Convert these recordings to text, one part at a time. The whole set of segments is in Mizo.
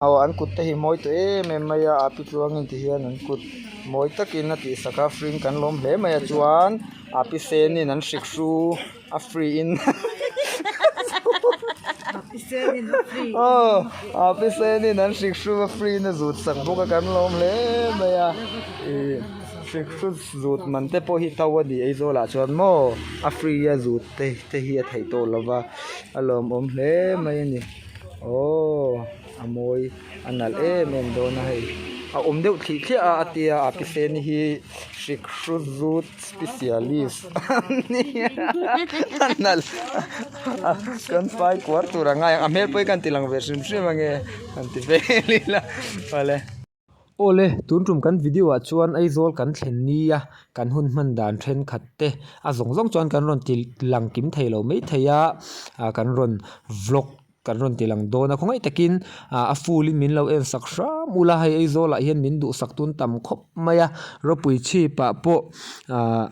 Aw an kut te hi mawi tawh em em mai a a pi tluangin ti hian an kut mawi takin a tih sak a free in kan lawm hle mai a chuan a pi senin an hrik hru a free in aw a pi senin an hrik hru a free in a zut sak bawk a kan lawm hle mai a ih hrik hru zut man te pawh hi to a ni Aizawl ah chuan maw a free a zut te te hi a theih tawh lova a lawmawm hle mai a ni. Aww a mawi a nalh em em dawn a hei a awm deuh thlih thliah a a tia a piseni hi hrik hru zut specialist ania a nalh kan fai kuar tur a ngai ang a hmel pawh hi ka han ti lang ve hrim hrim ange han ti vel ila awle. Awle tun tum kan video ah chuan Aizawl kan thlen nia kan hun hman dan thenkhat te a zawng zawng chuan kan rawn ti lang kim thei lo mai thei a ah kan rawn vlog kan rawn ti lang dawn a khawngaih takin ah a full in min lo en sak hram ula hei Aizawl ah hian min duhsak tun tam khawp mai a ropui chhip ah pawh ah.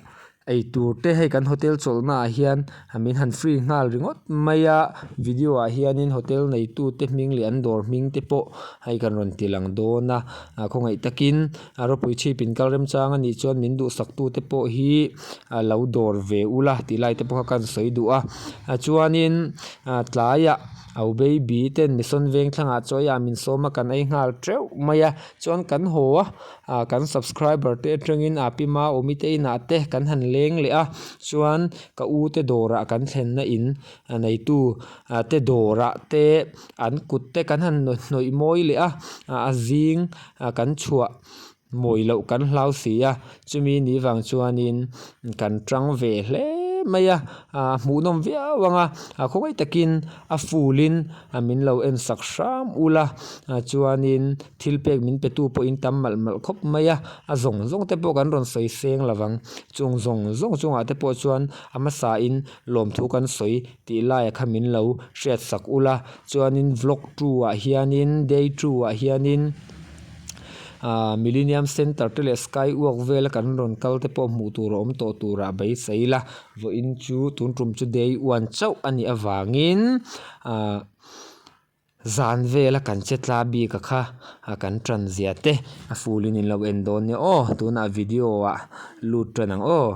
Eitur te hei kan hotel chawlhna ah hian min han free nghal ringawt mai a video ah hianin hotel neitu te hming leh an dawr hming te pawh hei kan rawn ti lang dawn a ah khawngaih takin a ropui chhip in kal remchang anih chuan min duhsak tu te pawh hi a lo dawr ve ula tih lai te pawh kha ka han sawi duh a ah chuanin ah tlaiah au baby ten mission veng thlangah chaw eiah min sawm a kan ei nghal teuh mai a chuan kan haw a. ah kan subscriber te atangin ah pi maawmi te inah te kan han leng leh a chuan ka u te dawrah kan thlenna in a neitu ah te dawrah te an kut te kan han hnawih mawi leh a ah a zing ah kan chhuah mawi loh kan hlau si a chumi ni vang chuanin kan tang ve hle mai a ah hmuhnawm viau ang a ah khawngaih takin a full in ah min lo en sak hram ula ah chuanin. Thil pek min pe tu pawhin tam malh malh khawp mai a, a zawng zawng te pawh kan rawn sawi seng lo vang. Chung zawng zawng chungah te pawh chuan a hmasa in lawmthu kan sawi tih laia kha min lo hriat sak ula. Chuanin vlog two ah hianin day two ah hianin ah Millennium Centre te leh Sky Walk vela kan rawn kal te pawh hmuh tur a awm tawh turah beisei ila. Vawiin chu tun tum chu day one chauh a nih avangin ah. Zan vela kan che tla bik a kha a kan tan zia te a full in inlo en dawn nia aw tunah video ah lut tan ang aw.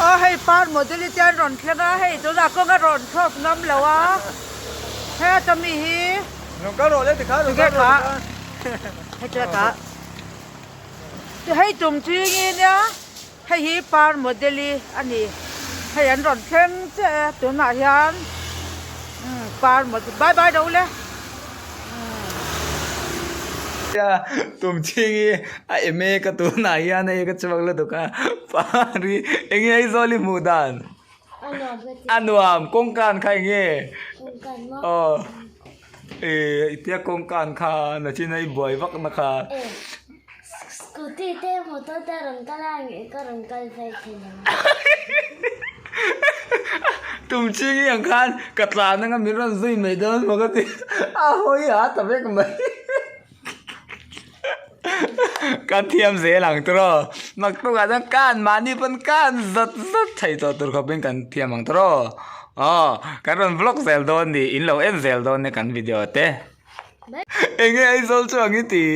Aw hei par model hi chuan rawn thleng a hei tunah kawng a rawn thlawk ngam lo a hei a ta mi hi Rawn kal rawh le tikhan rawn kal rawh tikhan. Hei chu ka hei tum ching i nia. Hei hi par model i a ni. Hei an rawn thleng chiah e tunah hian umm par model bye bye ro le umm. Nia tum chhing hi a em e ka tunah hian hei ka chhuak lutuk a par hi enge Aizawl i hmuh dan a nuam kawngkan kha enge aw ih tia kawngkan kha nachin a i buai vak na kha. Scooty te motor te rawn kal a nge ka rawn kal phei thei lo. Tum ching hi ang khan ka tlan anga min rawn zui mai dawn maw ka ti a hawi a ta vek mai. Kan thiam zel ang tawh naktukah chuan kan mahni pawn kan zat zat thei tawh tur khawpin kan thiam ang tawh aw kan rawn vlog zel dawn ni in lo en zel dawn nia kan video te. Enge Aizawl chu ang i tih?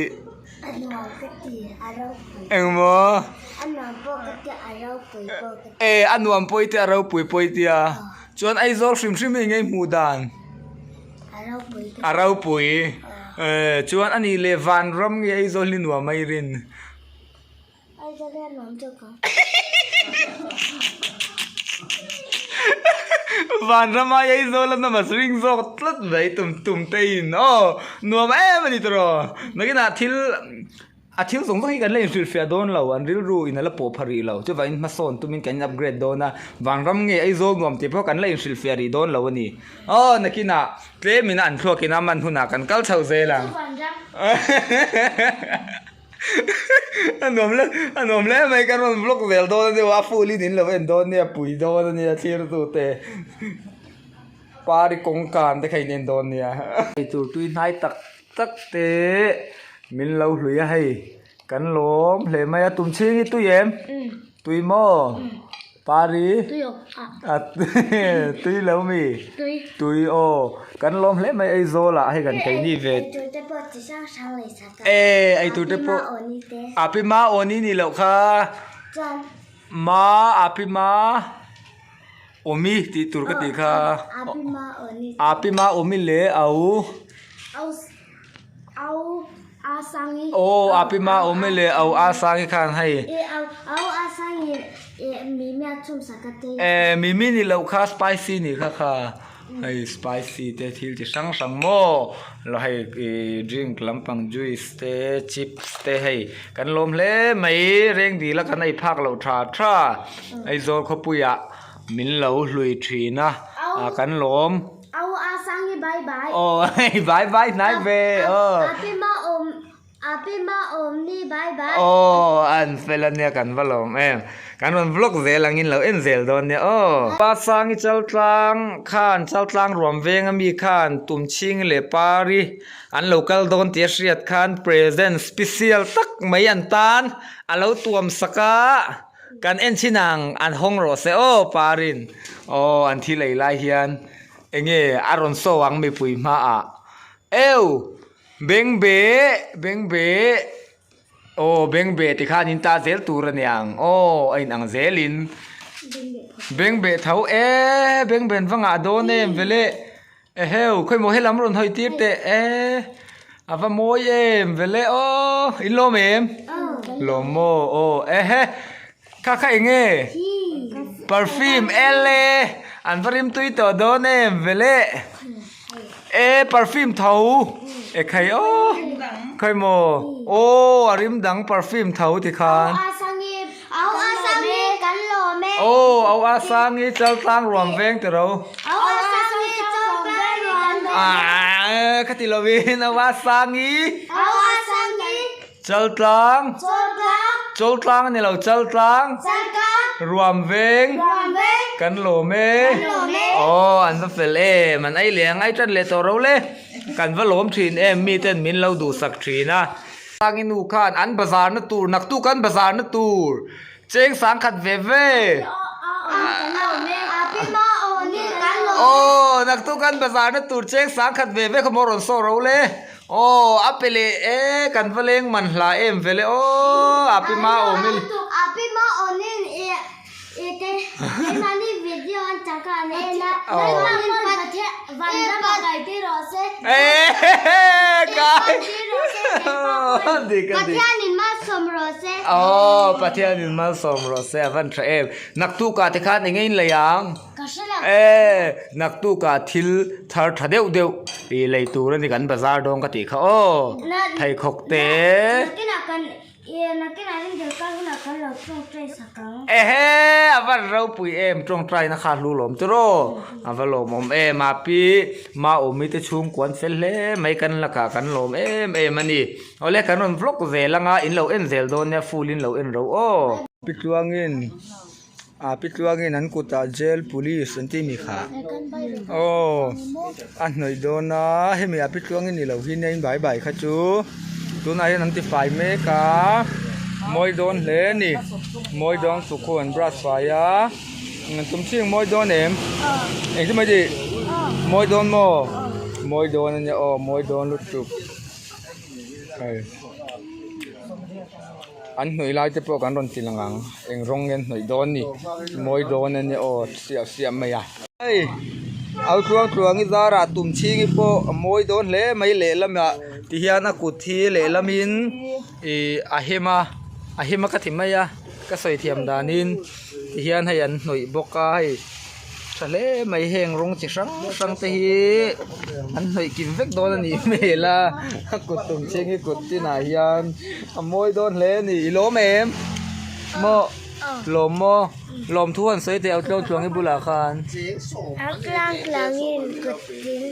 A nuam ka ti, a ropui. Engmaw? A nuam pawh ka ti, a ropui pawh ka ti. E, a nuam pawh i ti, a ropui pawh i ti a. Chuan Aizawl hrim hrim hi enge i hmuh dan? A ropui ka ti. A ropui. E, chuan anih leh Vanram nge Aizawl hi nuam a i rin? Vanrama Aizawl a nawm a ring zawk tlat mai tum tum te in aw nuam em a ni tawh nakinah thil a thil zawng zawng hi kan la inhrilhfiah dawn lo an rilru in a la pawh pha rih lo chuvangin hmasawn tumin kan in upgrade dawn a Vanram nge Aizawl nuam tih pawh kan la inhrilhfiah rih dawn lo a ni aw nakinah tlem in a an thluak in a man hunah kan kal chho zel ang. A nuam le a nuam hle mai kan rawn vlog zel dawn a nia a full in in lo en dawn nia pui dawn a nia thlir tu te pari kawngkan te kha in en dawn nia. Eitur tui hnai tak tak te min lo hlui a hei kan lawm hle mai a tum chhing hi tui em tui maw. Pari a tui lo mi? Tui aw kan lawm hle mai Aizawl ah hei kan keini ve e eitur te pawh api ma awni ni loh kha ma api ma awmi tih tur ka tih kha api ma awmi leh au. Au a sangi. Aw api ma awm e le au a sangi khan hei. E au au a sangi e mimi a chhum sak a te. E mimi ni loh kha spicy ni kha kha hei spicy te thil chi hrang hrang maw lo hei ih drink lampang juice te chips te hei kan lawm hle mai reng dil a kan ei phak loh tha tha Aizawl khawpuiah min lo hlui thin a kan lawm. Au a sang hi bye bye. Aw hei bye bye hnai ve aw. Api ma awm api ma awm ni bye bye. Aw an fel ania kan va lawm em. Kan rawn vlog zel angin lo en zel dawn nia aw. Pa Sangi Chaltlang khan Chaltlang ruam veng ami khan Tumchhing leh Pari an lo kal dawn tih a hriat khan present special tak mai an tan a lo tuam sak a. Kan en chin ang an hawng rawh se aw Parin aw an thil ei lai hian enge a rawn show ang mipui hmaah eu bengbe bengbe aw bengbe tikhan in ta zel tur a niang aw a in ang zelin bengbe tho e bengben va ngah dawn em vele eheu khawimaw helam rawn hawi tir teh e a va mawi em vele aw in lawm em lawm maw aw ehe kha kha eng nge perfume ele an va rim tui tawh dawn em vele e perfume tho e khai aw khawimaw aw a rim dang perfume tho tikhan. Aw au a sangi chaltlang ruam veng tiro. Aaa khati lovin au a sangi. Chaltlang. Chaltlang ani lo chaltlang. Ruam veng. Kan lawm e. Aw an va fel em an ei leh ang ai tan leh tawh ro le. Kan va lawm thin em mi ten min lo duhsak thin a. Sangi nu khan an bazar na tur naktuk an bazar na tur cheng sang khat ve ve. Aw naktuk an bazar na tur cheng sang khat ve ve kha maw rawn saw ro le. Aw a pe leh e kan va leng man hla em ve le aw a pi ma awm in. Aw Pathianin malsawm rawh se a van tha em naktukah te khan eng eng lei ang e naktukah thil thar tha deuh deuh ih lei tur a ni kan bazar dawn ka tih kha aw pheikhawk te. Ehe a va ropui em tawngtai na kha hlu lawm chu raw a va lawmawm em a pi Maawmi te chhungkua an fel hle mai kan lakah kan lawm em em a ni awle kan rawn vlog zel anga in lo en zel dawn nia full in lo en ro aw. Pi Tluangin ah pi Tluangin an kutah jail police an tih mi kha aw a hnawih dawn a hemi ah pi Tluangin ni lo hi nia in bai bai kha chu tunah hian an ti fai mek a mawi dawn hle a ni mawi dawn tukhu an brush fai a tum chhing mawi dawn em engtin mai tih mawi dawn maw mawi dawn a nia aw mawi dawn lutuk hei. An hnawih lai te pawh kan rawn ti lang ang eng rawng nge an hnawih dawn ni mawi dawn a nia aw siah siah mai a. Hei au tluang tluang i zarah tum chhing hi pawh a mawi dawn hle mai lehlamah ti hian a kut hi lehlamin ih a hem a a hem a ka ti mai a ka sawi thiam danin ti hian hei an hnawih bawk a hei. Tha hle mai heng rawng chi hrang hrang te hi an hnawih kim vek dawn a nih hmel a a kut tum chhing hi kut tinah hian a mawi dawn hle a ni i lawm em maw lawm maw lawm thu han sawi teh au tluang tluang i bulah khan. A tlang tlangin kut tin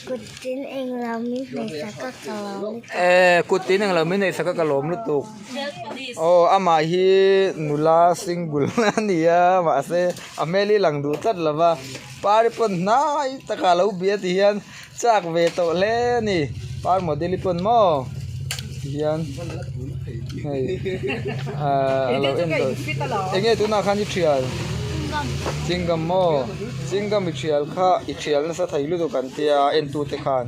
kut tin englo min hnaih sak a ka lawm lutuk. E kut tin englo min hnaih sak a ka lawm lutuk. Aw amah hi nula single a ni a mahse a hmel hi lang duh tlat lo va pari pawn hnai takah a lo bia ti hian chak ve tawh hle a ni par model-i pawn maw. Tihian hei ahh a lo en dawn enge tunah khan i thial chingam maw chingam i thial kha i thial nasa thei lutuk an tia en tute khan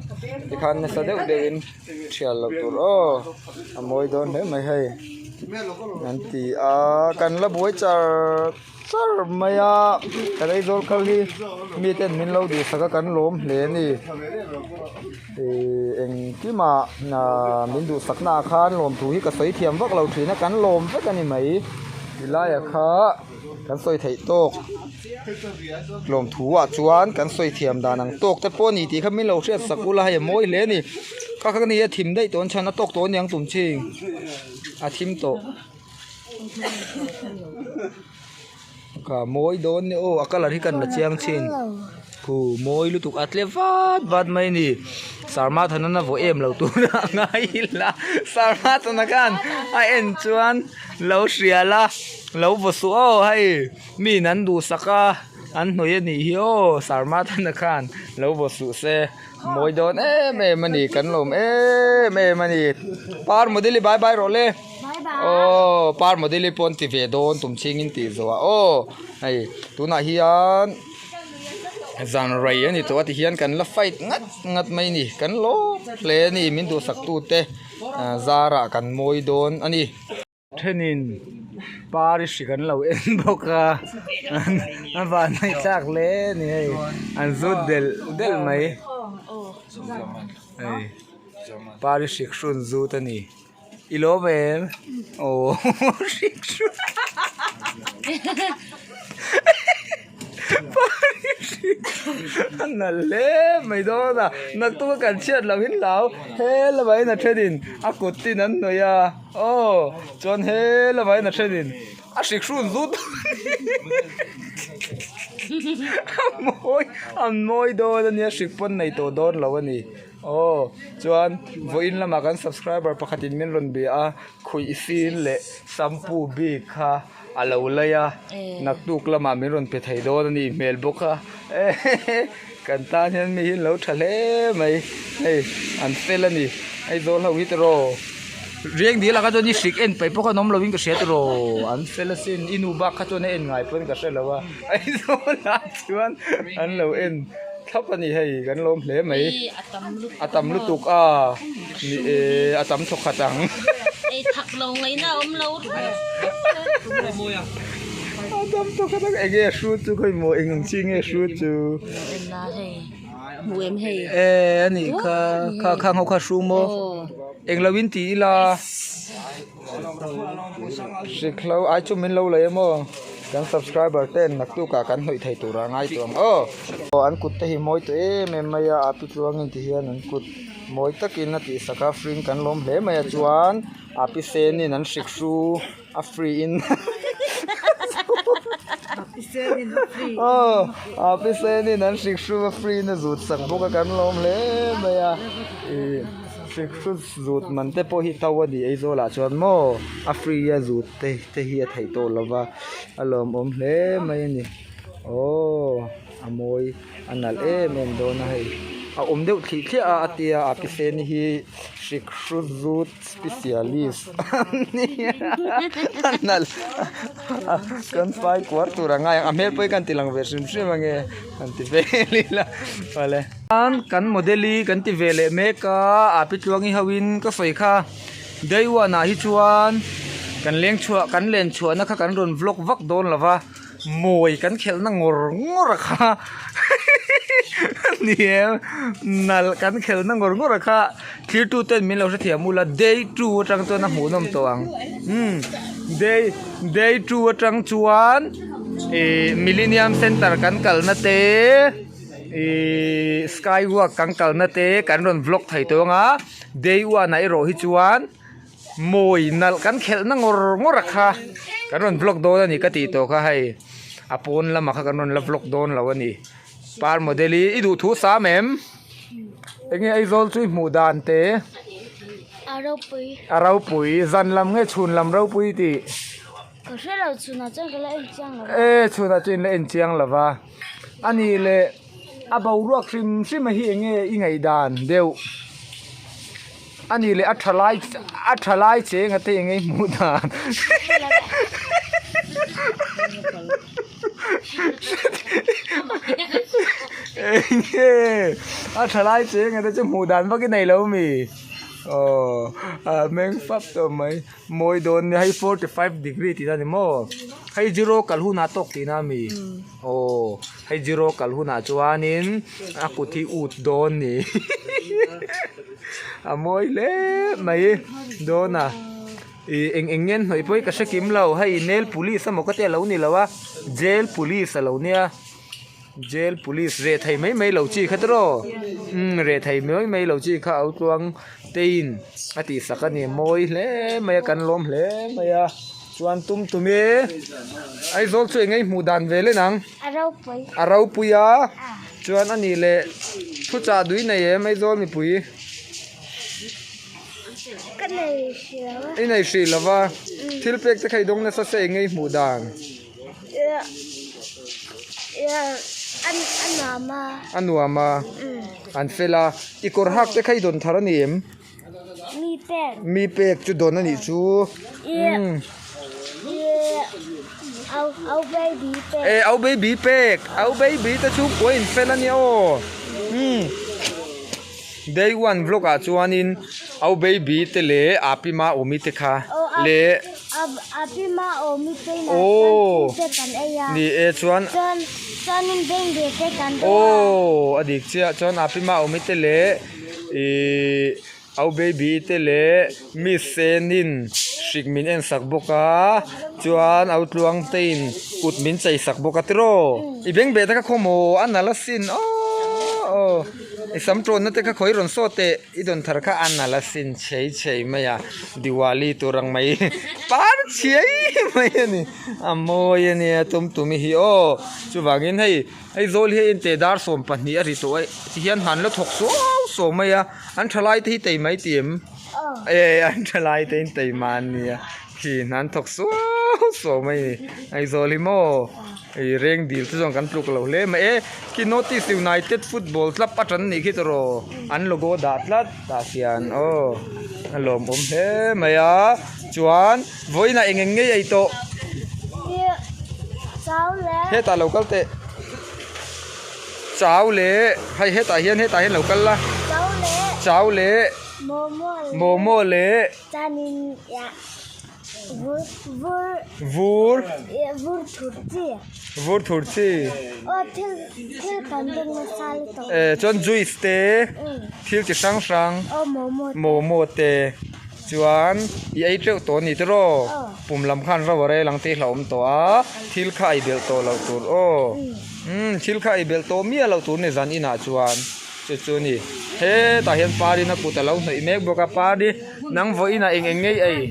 tikhan nasa deuh deuh in thial loh tur aw a mawi dawn hle mai hei an ti a kan la buai char char mai a kan Aizawl kal hi miten min lo duhsak a kan lawm hle a ni ihh engkimah ahh min duhsak naah khan lawmthu hi ka sawi thiam vak lo thin a kan lawm vek a ni mai tilaiah kha kan sawi theih tawk lawmthu ah chuan kan sawi thiam dan ang tawk te pawh a ni tih kha min lo hriat sak ula hei a mawi hle a ni kha kha ni a thim daih tawh an chhan a tawk tawh aniang tum ching a thim tawh. Ka mawi dawn ni aw a colour hi kan la chiang thin khu mawi lutuk a tle vat vat mai a ni sarma thana na vaw em lo tur a ngai ila sarma thana khan a en chuan lo hria la lo vaw suh aw hei mi in an duhsak a an hnawih a nih hi aw sarma thana khan lo vaw suh se mawi dawn em em a ni kan lawm em em a ni par model i bye bye rawh le. Aw par model hi pawh an ti ve dawn tum chhingin tih zawh ah aw hei tunah hian zan rei a ni tawh a ti hian kan la fight ngat ngat mai a ni kan lawm hle a ni min duhsak tute zarah kan mawi dawn a ni. Thenin par i hrik an lo en bawk a a vanneih tlak hle a ni hei an zut delh delh mai hei par i hrik hrun zut a ni. I lawm em? Aw hrik hrut A nalh hle mai dawn a, naktuk a kan chhiat loh hin hlau he lamah in a thenin a kut tin an hnawih a aw chuan he lamah in a thenin a hrik hrun zut a mawi a mawi dawn a nia hrik pawn nei tawh dawn lo a ni. Aw chuan vawiin lamah kan subscriber pakhatin min rawn bia a khuih sin leh shampoo bik kha a lo lei a naktuk lamah min rawn pe thei dawn a nih hmel bawk a kan tan hian mi hi an lo tha hle mai hei an fel a ni Aizawl ho hi tiraw riang dil ah kha chuan i hrik en paih pawh khan awm lovin ka hria tiraw an fel asin i nu bak kha chuan a en ngai pawhin ka hre lo a Aizawl ah chuan an lo en. Thlap a ni hei kan lawm hle mai a tam lutuk a ni e a tam thawk khat ang ei thak lo ngaihna a awm lo a tam thawk khat ang enge a hru chu khawi maw eng ang chi nge a hru chu e a nih kha kha khang ho kha hru maw eng lo in ti ila. Hrikhlo ai chu min lo lei emaw kan subscriber ten naktuk ah kan hnawih thei tur a ngai tawh ang aw. Aw an kut te hi mawi tawh em em mai a a pi tluangin ti hian an kut mawi takin a tih sak a free in kan lawm hle mai a chuan a pi senin an hrik hru a free in aw a pi senin an hrik hru a free in a zut sak bawk a kan lawm hle mai a ih hrik hru. Zut man te pawh hi to a ni Aizawl ah chuan maw a free a zut te te hi a theih tawh lo va a lawmawm hle mai a ni aww a mawi a nalh em em dawn a hei a awm deuh thlih thliah a a tia a pisen hi hrik hrut zut specialist ania a nalh kan fai kuar tur a ngai ang a hmel pawh hi kan ti lang ve hrim hrim ange han ti vel ila awle. Kan model hi kan ti ve leh mek a a pi tluangi ho in ka sawi kha day one ah hi chuan kan leng chhuah kan len chhuah na kha kan rawn vlog vak dawn lo va mawi kan khelh na ngawr ngawr a kha ni e nalh kan khelh na ngawr ngawr a kha thlir tu ten min lo hrethiam ula day two atang chuan a hmuhnawm tawh ang umm day day two atang chuan ih millennium center kan kalna te. Ihh sky walk kan kalna te kan rawn vlog thei tawh ang a day one ah erawh hi chuan mawi nalh kan khelh na ngawr ngawr a kha kan rawn vlog dawn a ni ka tih tawh kha hei a pawn lamah kha kan rawn la vlog dawn lo a ni par model hi i duh thu sam em eng nge Aizawl chu i hmuh dan te a ropui a ropui zan lam nge chhun lam ropui tih ka hre lo chhunah chuan ka la en chiang lo e chhunah chuan in la en chiang lo va. A nih leh a boruak hrim hrim a hi eng nge i ngaihdan deuh? A nih leh a tha lai a tha lai cheng a te eng ei hmuh dan. Enge a tha lai cheng a te chu hmuh dan vak i nei lo mi? Aw a meng fap tawh mai. Mawi dawn nia hei 45 degree tihna a ni maw? Hei zero kal hunah tawk tihna a mi? Aw hei zero kal hunah chuanin a kut hi ut dawn ni a mawi hle mai dawn a ih eng eng nge an hnawih pawh hi ka hre kim lo hei nail polish emaw ka tia lo ni lo a jail polish a lo nia jail polish reh thei mai mai lo chi kha tiraw umm reh thei mai mai lo chi kha au tluang teiin a tih sak a ni mawi hle mai a kan lawm hle mai a. Chuan tum tum i Aizawl chu eng nge i hmuh dan ve le nang? A ropui. A ropui a. Chuan a nih leh thuchah dui nei em Aizawl mipui? Ka nei hrih lo a. I nei hrih lo va. Thil pek te kha i dawng nasa se eng nge i hmuh dan? A nuam a. A nuam a. An fel a. I kawr hak te kha i dawn thar a ni em? Mi pek. Mi pek chu dawn a nih chu. Au baby pek. E au baby pek. Au baby te chu pawh in fel a nia aw. Day one vlog ah chuanin au baby te leh api ma awmi te kha leh. Api ma awmi te inah chuan thil te kan ei a. Ni e chuan. Chuan chuanin beng ve te kan dawng a. Aw a dik chiah chuan api ma awmi te leh. Ihh au baby te leh miss senin hrik min en sak bawk a chuan au tluang te in kut min chei sak bawk a tiraw i beng beh te kha khaw maw a nalh asin aww i sam tawnna te kha khawi rawn saw teh i dawn thar kha a nalh asin chhei chhei mai a diwali tur ang mai par chhiai mai a ni a mawi a nia tum tum hi aw chuvangin hei. Aizawl hi a inteh dar 12 a ri tawh a ti hian han la thawk suau suau mai a an thalai te hi tei mai tih em e an thalai te in tei mah an nia khi an thawk suau suau mai a ni Aizawl hi maw ih reng dil te chuan kan tluk lo hle mai e khi North East United football club a tan nih khi tawh an logo dah tlat tah hian aw a lawmawm hle mai a chuan vawiinah eng eng ngei ei tawh. Hetah lo kal teh chau leh hei hetah hian hetah hian lo kal la chau leh momo leh vur vur thur chi eh chuan juice te thil chi hrang hrang momo te. Chuan i ei teuh tawh a ni tiraw? Pum lam khan ro a rel ang tih hlauhawm tawh a, thil kha ei belh tawh loh tur aw. Umm thil kha ei belh tawh miah loh tur ni zan inah chuan chu chu a ni. Hetah hian Parin a kut a lo hnawih mek bawk a, Pari nang vawiinah eng eng ngei ei?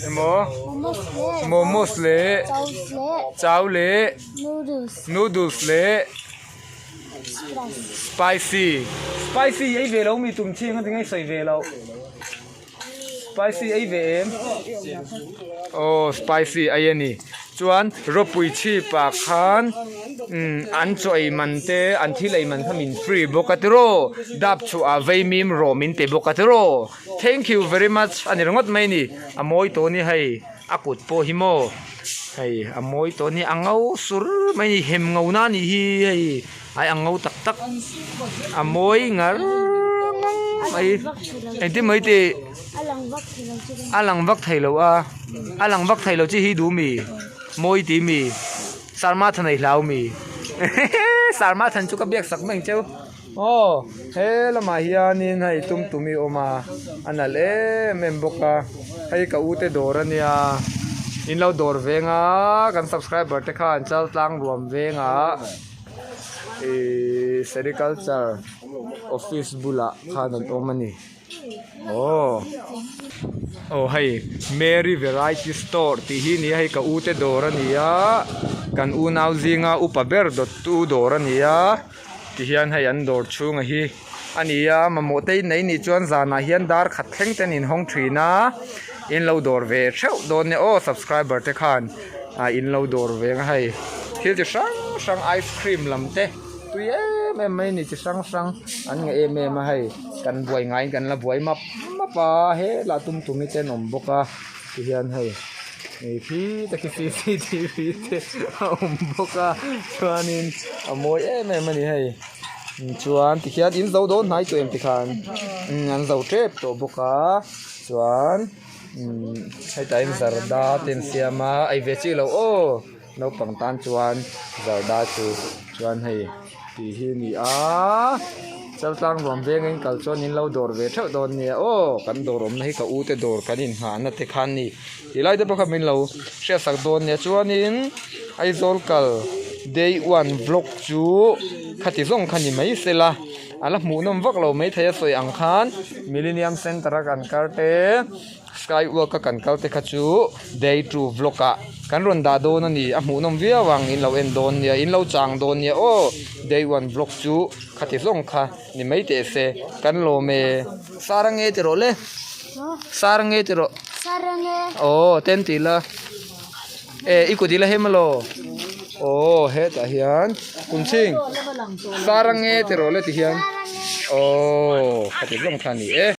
Emaw? Momos leh Chow leh Noodles leh. Spicy spicy ei ve lo mi tum ching a tinge sawi ve loh spicy ei ve em aw spicy ei a ni chuan rawpui chhip ah khan umm an chaw ei man te an thil ei man kha min free bawk a tiraw dap chhuah ah vaimim rawh min pe bawk a tiraw thank you very much a ni ringawt mai a ni a mawi tawh a ni hei. A kut pawh hi maw hei a mawi tawh a ni a ngo sur mai a ni hem ngo na a nih hi hei ai a ngo tak tak a mawi ngar mai engtin mai tih a lang vak thei lo a a lang vak thei lo chi hi duh mi mawi tih mi sarma than ei hlau mi sarma than chu ka biak sak mai ang cheu. Aw he lamah hianin hei tum tum hi a awm a a nalh em em bawk a hei ka u te dawr a nia in lo dawr veng a kan subscriber te khan chaltlang ruam vengah ihh sericulture office bulah khan an awm a ni aw aw hei Mary variety store tih hi a ni a hei ka u te dawr a ni a kan unau zinga upa ber dawttu dawr a ni a. Tihian hei an dawr chhunga hi a ni a, mamawh te in nei nih chuan zanah hian dar khat thleng te an inhawng thin a, in lo dawr ve theuh dawn nia aw subscriber te khan ah in lo dawr ve ang a hei thil chi hrang hrang ice cream lam te tui em. em em mai a ni chi hrang hrang an ngah em em a hei kan buai ngaiin kan la buai map map a helai tum tum hi te an awm bawk a tihian hei ih khi te khi c c t v te a awm bawk a chuanin a mawi em em a ni hei chuan tikhian in zo dawn hnai tawh em tikhan an zo tep tawh bawk a chuan. Umm hetah hian zarda te an siam a ei ve chiah loh aw naupang tan chuan zarda chu chuan hei tih hi a ni a chaltlang ruam veng a in kal chuan in lo dawr ve theuh dawn nia aw kan dawr awmna hi ka u te dawr kan inngahna te kha a ni tih lai te pawh kha min lo hriatsak dawn nia chuanin Aizawl kal day one vlog chu khati zawng kha ni mai sela. A la hmuhnawm vak lo maithei a sawi ang khan Millennium Centre a kan kal te, Sky Walk a kan kal te kha chu day two vlog ah kan rawn dah dawn a ni. A hmuhnawm viau ang in lo en dawn nia, in lo chang dawn nia aw. Day one vlog chu khati hlawng kha ni mai teh se kan lawm e. Sarange ti rawh le. Sarange ti rawh. Sarange. Aw ten ti la. E i kut ila hem alaw aw hetah hian kumchhing sarange ti rawh le ti hian aw khati hlawm kha a ni e.